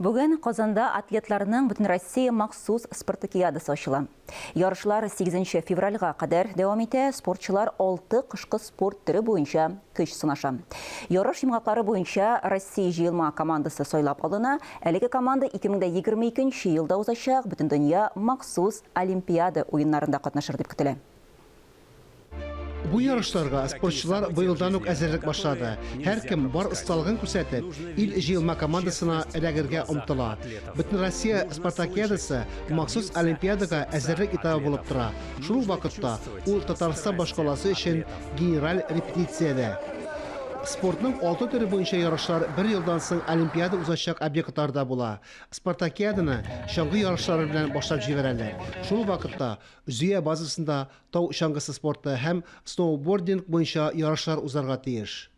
Бүген Казанда атлетларның Бөтенроссия махсус спартакиадасы ачыла. Ярышлар 8 февральгә кадәр дәвам итә, спортчылар алты кышкы спорт төре буенча көч сынаша. Ярыш йомгаклары буенча Россия җыелма командасы сайлап алына. Әлеге команда 2022 елда узачак Бөтендөнья махсус Олимпиада уеннарында катнашыр дип көтелә. Бу ярышларга спортчылар быелдан ук әзерлек башлады. Һәркем бар осталыгын күрсәтеп, ил җыелма командасына эләгергә омтыла. Бөтенроссия спартакиадасы махсус Олимпиадага әзерлек этабы булып тора. Шул ук вакытта ул Татарстан башкаласы өчен генераль репетиция дә. Спортның алты төре буенча ярышлар бер елдан соң Олимпиада узачак объектларда була. Спартакиаданы чаңгы ярышлары белән башлап җибәрәләр. Шул ук вакытта Зөя базасында тау чаңгысы спорты һәм сноубординг буенча ярышлар узарга тиеш.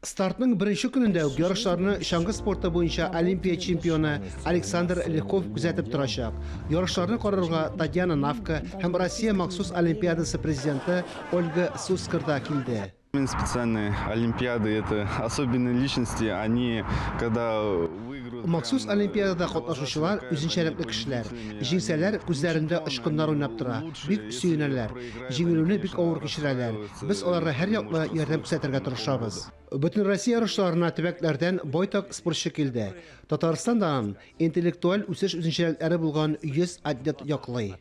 Стартның беренче көнендә үк ярышларны чаңгы спорты буенча Олимпия чемпионы Александр Легков күзәтеп торачак. Ярышларны карарга Татьяна Навка һәм Россия махсус Олимпиадасы президенты Ольга Сускер да килде. Специальные олимпиады это особенные личности, они когда выиграют. Махсус олимпиадада катнашучылар үзенчәлекле кешеләр. Җиңсәләр, күзләрендә очкыннар уйнап тора, бик сөенәләр. Җиңелүне бик авыр кичерәләр. Без аларга һәрьяклы ярдәм күрсәтергә тырышабыз. Бөтенроссия ярышларына төбәкләрдән байтак спортчы килде. Татарстан данын интеллектуаль үсеш үзенчәлекләре булган 100 атлет яклый.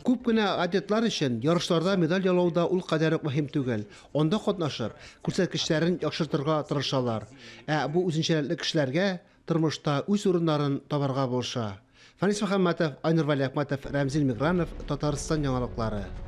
Күп кенә атлетлар өчен ярышларда медаль яулау да ул кадәр үк мөһим түгел. Анда катнашып, күрсәткечләрен яхшыртырга тырышалар. Ә бу үзенчәлекле кешеләргә тормышта үз урыннарын табарга булыша. Фәнис Мөхәммәтов, Айнур Вәлиәхмәтов, Рәмзил Мигранов, Татарстан яңалыклары.